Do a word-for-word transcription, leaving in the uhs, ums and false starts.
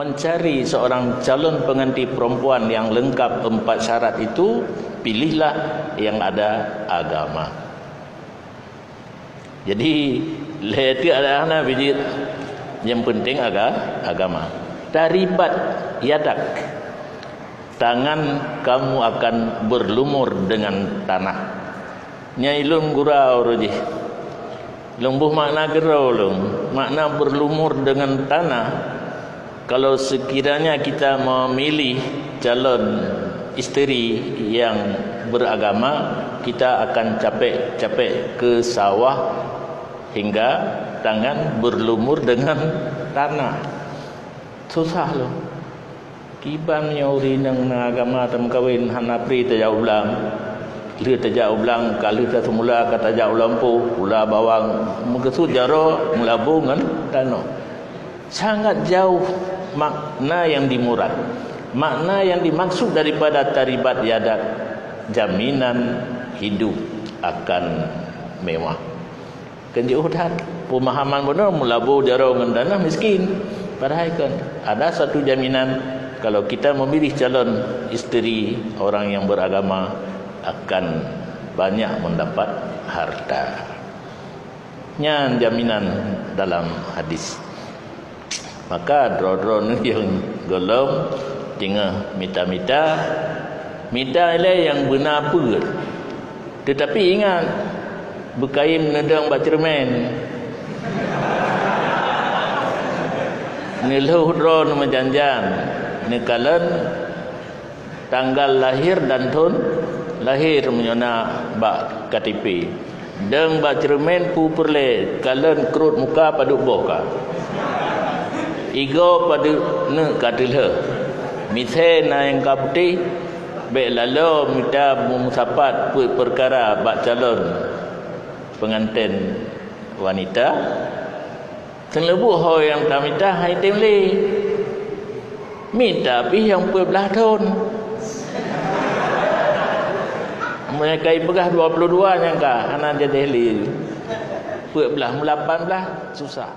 Mencari seorang calon pengantin perempuan yang lengkap empat syarat itu, pilihlah yang ada agama. Jadi, lé teuk ada hana bijit, yang penting aga-, agama. Taribat yadak, tangan kamu akan berlumur dengan tanah. Nyai lôn gurau roh jih. Lôn boh makna keudroe lôn. Makna berlumur dengan tanah, kalau sekiranya kita memilih calon isteri yang beragama, kita akan capek-capek ke sawah hingga tangan berlumur dengan tanah. Susah lom. Kiban meunyoe ureueng inong na agama tameukawen hana pri tajak u blang. Lheueh tajak u blang, ka lheueh taseumula ka tajak u lampôh, pula bawang, meukeusut jaroe meulabu ngon tanoh. Sangat jauh makna yang dimurad. Makna yang dimaksud daripada taribat yadak, jaminan hidup akan mewah. Kan jiôh that. Pemahaman bunoe meulabu jaroe ngon tanoh miskin. Padahai kan ada satu jaminan, kalau kita memilih calon isteri orang yang beragama, akan banyak mendapat harta. Nyan jaminan dalam hadis. Maka droe-droe neuh nyang gohlom teungoh mita-mita, mita ilée nyang beuna peuet. Teutapi ingat, beukayém neudong bak ceureumen. Neulhôh droe neumeujan-jan, neukalon tanggal lahir dan thon lahir meunyoe na bak K T P. Dong bak ceureumen peue peureulée, kalon krot muka padub boh ka. Igoe padub neuk ka teulheueh. Misée na nyang ka putéh, bék laloe mita beumeusapat peuet peukara bak calon peunganten wanita. Teuleubu ho nyang tamita hai tem lé. Mita pih nyang peuet blaih thon. Meunyoe ka ipeugah dua puluh dua nyang ka hana jadeh lé. Peuet blaih, meulapan blaih susah.